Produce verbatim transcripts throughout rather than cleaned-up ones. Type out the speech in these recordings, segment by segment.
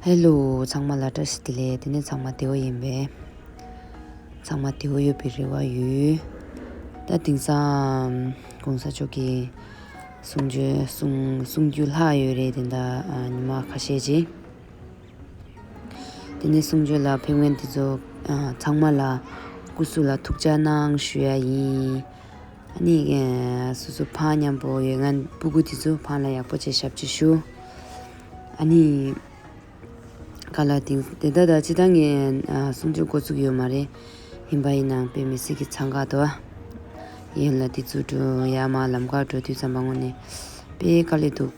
ཧེ་ལོ། ཚང་མ་ལ་བཀྲ་ཤིས་བདེ་ལེགས། དེ་ནས་ཚང་མ་བདེ་པོ་ཡིན་པས། ཚང་མ་བདེ་པོ་ཡོད་པའི་རེ་བ་ཡོད། ད་དེང་སང་གོང་ས་མཆོག་གི་གསུང་ཆོས་གསུང་གསུང་རྒྱུ་ལྷག་ཡོད་རེད། དེ་འདྲ་ཨ་ཉི་མ་ཁ་ཤས་ཅིག་དེ་ནས་གསུང་ཆོས་ལ་ཕེབས་མཁན་དེ་ཚོ་ཨ་ཚང་མ་ལ་སྐུ་གཟུགས་ལ་ཐུགས་ཅག་གནང་ཞུ་ཡ་ཡིན། ཨ་ནི་ཨ་སོ་སོ་ཕ་མཉམ་པོ་ཡོད་མཁན་སྤུ་གུ་དེ་ཚོ་ཕ་ལ་ཡག་པོ་བྱས་ཞབས་ཕྱི་ཞུ། ཨ་ནི། ག་ལ་དེང་དེ་ལྟ་ད་ཅི་ད་ངས་ཨ་གསུང་ཆོས་འགོ་ཚུགས་ཡོད་མ་རེད། ཡིན་པ་ཡིན་ནའང་དཔེ་མི་སྲིད་ཀྱི་འཚང་ཁ་འདུག་ཨ། ཡན་ལ་དེ་ཚོ་འགྲོ་ཡ་མ་ལམ་ཁ་འགྲོ་དུས་ཙམ་པ་དངོས་གནས་དཔེ་དཀའ་ལས་འདུག་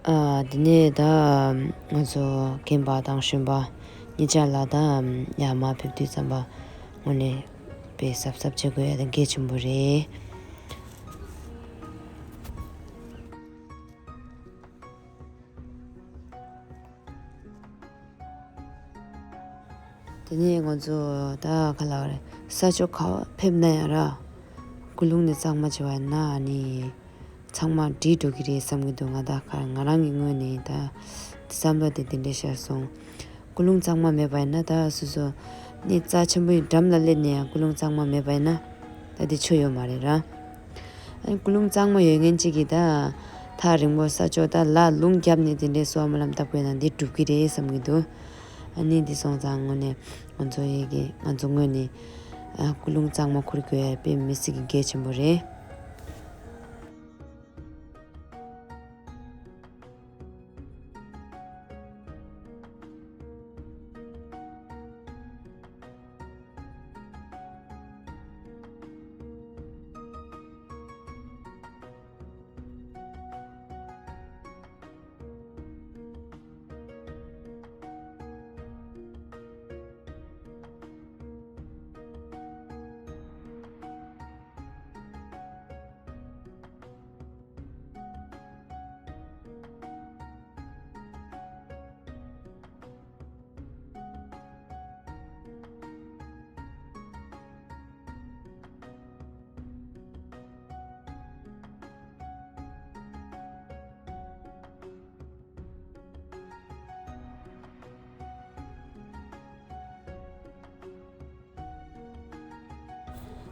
ཨ། དེ་ནས་ད་ང་ཚོ་རྒན་པ་དང་གཞོན་པ་གཉིས་ཆ་ལ་ད་ཡར་མར་ཕེབས་དུས་ཙམ་པ་དངོས་གནས་དཔེ་གཟབ་གཟབ་བྱེད་དགོས་ཡ་དེ་གལ་ཆེན་པོ་རེད། དེ་ནས་ང་ཚོ་ད་ག་ལ་བ་རེད། ས་ཕྱོགས་ག་བ་ཕེབས་ན་ཡང་ར། ཀུན་སློང་ནི་གཙང་མ་བྱེད་པ་ཡིན་ན་ཨ་ནི་ཚང་མ་འགྲིག་འགྲོ་གི་རེད་བསམ་གི་འདུག་ང་ད་ག་ང་རང་གི་ངོས་ནས་ད་བསམ་བློ་དེ་དེ་འདྲས་ཤར་སོང་། ཀུན་སློང་གཙང་མ་མེད་པ་ཡིན་ན་ད་སོ་སོ་གནས་རྩ་ཆེན་པོའི་འགྲམ་ལ་སླེབས་ནས་ཡང་ཀུན་སློང་གཙང་མ་མེད་པ་ཡིན་ན་ད་དེ་ཆོ་ཡོད་མ་རེད་ར། ཨ་ནི་ཀུན་སློང་གཙང་མ་ཡོད་མཁན་གཅིག་གིས་ད་ཐག་རིང་པོ་ས་ཕྱོགས་ད་ལ་རླུང་བརྒྱབ་ནས་དེ་འདྲའི་གསོལ་བ་སྨོན་ལམ་བཏབ་དགོས་ན་འདི་འགྲུབ་ཀྱི་རེད་བསམ་གྱི་འདུག་ཨ་ནི་འདི་སོང་ཙང་དངོས་གནས་ང་ཚོ་ཡི་གེ་ང་ཚོ་ངོས་ནས་ཨ་ཀུན་སློང་གཙང་མ་ཁུར་དགོས་ཡ་དཔེ་མི་སྲིད་ཀྱི་གལ་ཆེན་པོ་རེད།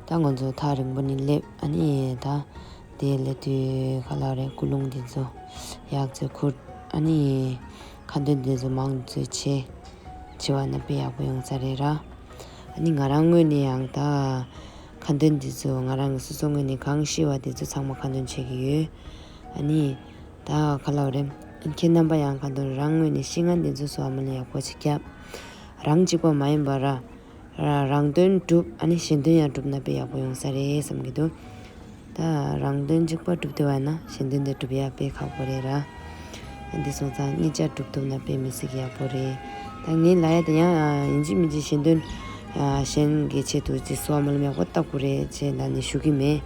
ད་ང་ཚོ་ཐག་རིང་པོ་ནས་སླེབས། ཨ་ནི་ད་དེ་སླེབས་དུས་ག་ལ་རེད། ཀུན་སློང་འདི་ཚོ་ཡག་ཚོད་ཁུར། ཨ་ནི་ཁ་འདོན་འདི་ཚོ་མང་ཚོད་བྱེད་བྱེད་པ་ན་དཔེ་ཡག་པོ་ཡོང་ས་རེད་ར། ཨ་ནི་ང་རང་ངོས་ནས་ཡང་ད་ཁ་འདོན་འདི་ཚོ་ང་རང་གི་སོ་སོ་ངོས་ནས་གང་ཤེས་པ་འདི་ཚོ་ཚང་མ་ཁ་འདོན་བྱེད་ཀྱི་ཡོད། ཨ་ནི་ད་ག་ལ་རེད། ཁྱེད་རྣམ་པ་ཡང་ག་འདོད་རང་ངོས་ནས་ཤེས་ངན་འདི་ཚོ་གསོལ་བ་སྨོན་ལམ་ཡག་པོ་ཞིག་བརྒྱབ། རང་གཅིག་པ་མ་ཡིན་པ་ར། ར་རང་དོན་སྒྲུབ། ཨ་ནི་གཞན་དོན་ཡང་སྒྲུབ་ན་དཔེ་ཡག་པོ་ཡོང་ས་རེད་བསམ་གྱི་འདུག་ད་རང་དོན་གཅིག་པ་སྒྲུབ་བསྡད་པ་ཡིན་ན་གཞན་དོན་དེ་སྒྲུབ་ཡ་དཔེ་ཁག་པོ་རེད་ར། འདི་སོང་ཙང་གཉིས་ཆ་སྒྲུབ་ཐུབ་ན་དཔེ་མི་སྲིད་ཀྱི་ཡག་པོ་རེད། ད་ངའི་ལ་ཡ་དེ་ཡང་ཡིན་གཅིག་མིན་གཅིག་གཞན་དོན་གཞན་གྱི་ཆེད་དུ་ཅིག་གསོལ་བ་སྨོན་ལམ་ཡག་པོ་བཏབ་དགོས་རེད་ཅེས་ལ་ནི་ཞུ་གི་མེད།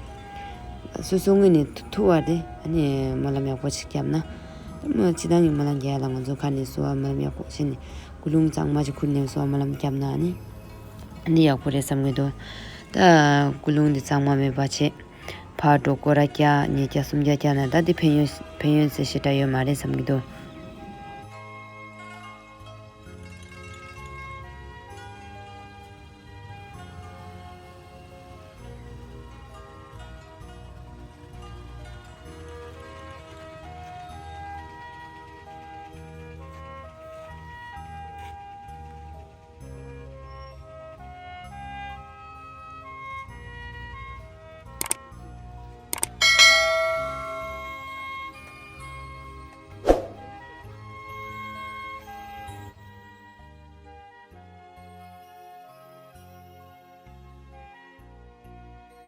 སོ་སོ་ངོས་ནས་ཐུ་བ་དེ་ཨ་ནི་སྨོན་ལམ་ཡག་པོ་ཞིག་བརྒྱབ་ན། ཨ་ནི་སྤྱི་བཏང་གི་སྨོན་ལམ་རྒྱག་ཡ་ལ་ང་ཚོ་ཁ་ནས་གསོལ་བ་སྨོན་ལམ་ཡག་པོ་བྱས་ནས་ཀུན་སློང་གཙང་མ་ཞིག་ཁུར་ནས་གསོལ་བ་སྨོན་ལམ་བརྒྱབ་ན་ཨ་ནི་ཨ་ནི་ཡག་པོ་རེད་བསམ་གྱི་འདུག་ད་ཀུན་སློང་འདི་གཙང་མ་མེད་པ་བྱས། ཕར་འགྲོ་སྐོར་ར་བརྒྱབ། ཉིས་བརྒྱ་སུམ་བརྒྱ་བརྒྱབ་ན་ད་འདི་ཕན་ཡོན་ཕན་ཡོན་ཟེར་ཞེ་དྲག་ཡོད་མ་རེད་བསམ་གྱི་འདུག